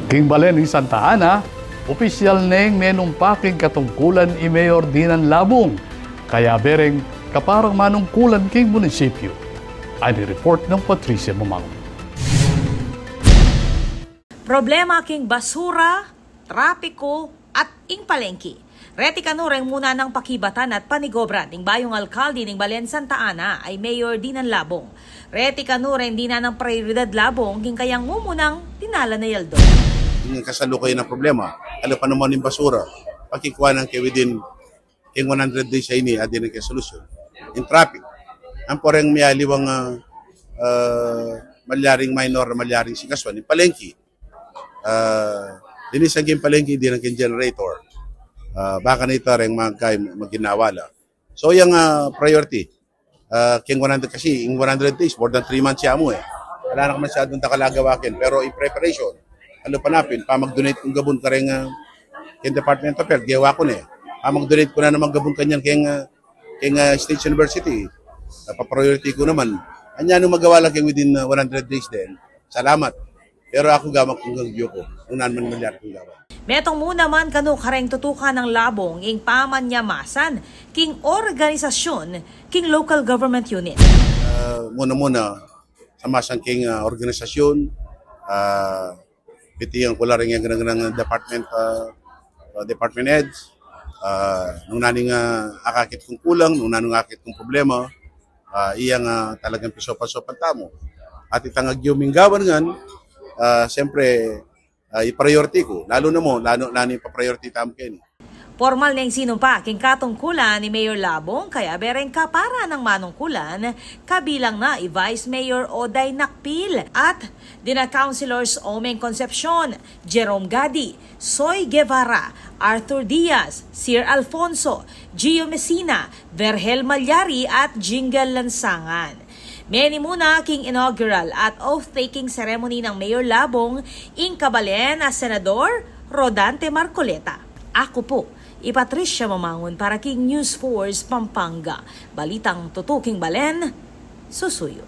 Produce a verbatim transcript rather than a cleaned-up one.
King balen ning Santa Ana, opisyal neng menumpa king katungkulan i Mayor Dinan Labong, kayabe reng kaparang manungkulan king munisipyu. Ini report nang Patricia Mamangun. Problema king basura, trapiko, at ing palengke. Reti kanu reng muna nang pakibatan at panigobran ning bayung alkalde ning balen Santa Ana a i Mayor Dinan Labong. Reti kanu reng dinan nang prayoridad Labong king kayang mumunang dinalan a yaldo. Ing kasalukuyan a problema, ala pa naman ing basura, pakikuanan ke within king one hundred days a ini, a dinan ke solusyon. Ing traffic, ampo reng mialiwang, ah, ah, malyaring minor, malyaring sikasuan, ing palengke. Ah, linisan ke ing palengke, dinan ke ing generator. Ah, baka na ita reng magkai, maginawa la. So, yang, ah, priority, ah, king one hundred kasi, ing one hundred days, more than three months ya mu e. Ala na ka masyadung dakal a gawa ken. Pero in preparation, alu pa napin, pamag-donate kung gabun kareng, ah, king Department of Health, gewa ku ne. Pamag-donate ku na naman gabun kanyan king, ah, king, ah, State University. Ah, pa-priority ku naman. Anya nung magawa la king within, ah, one hundred days din. Salamat. Pero aku gamat kung gagyo ku, nung nanu man malyari kung gawa. Metung mu naman kanu kareng tutukan nang Labong ing pamanyamasan king organisasyun king local government unit. Ah, muna-muna, sa masang king, ah, organisasyun, ah, pitiyan ku la reng yang ganang-ganang department, ah, ah, department heads, ah, nung nanu ing, ah, akakit kung kulang, nung nanu ing akakit kung problema, ah, iyang, ah, talagang pisopan-sopan tamu. At itang agyu ming gawan ngan, ah, siyempre, ah, i-priority ku. Lalu na mu, lalu na ning pa-priority tamu keni. Pormal neng sinumpa king katungkulan i Mayor Labong, kayabe reng kaparang manungkulan, kabilang na i Vice Mayor Oday Nakpil at dinan Councilors Omeng Concepcion, Jerome Gadi, Soy Guevara, Arthur Diaz, Sir Alfonso, Gio Messina, Vergel Malyari at Jingle Lansangan. Meni muna king inaugural at oath-taking ceremony nang Mayor Labong ing kabalen a Senador Rodante Marcoleta. Aku pu i Patricia Mamangun para king News Force Pampanga. Balitang tutuking balen, susuyu.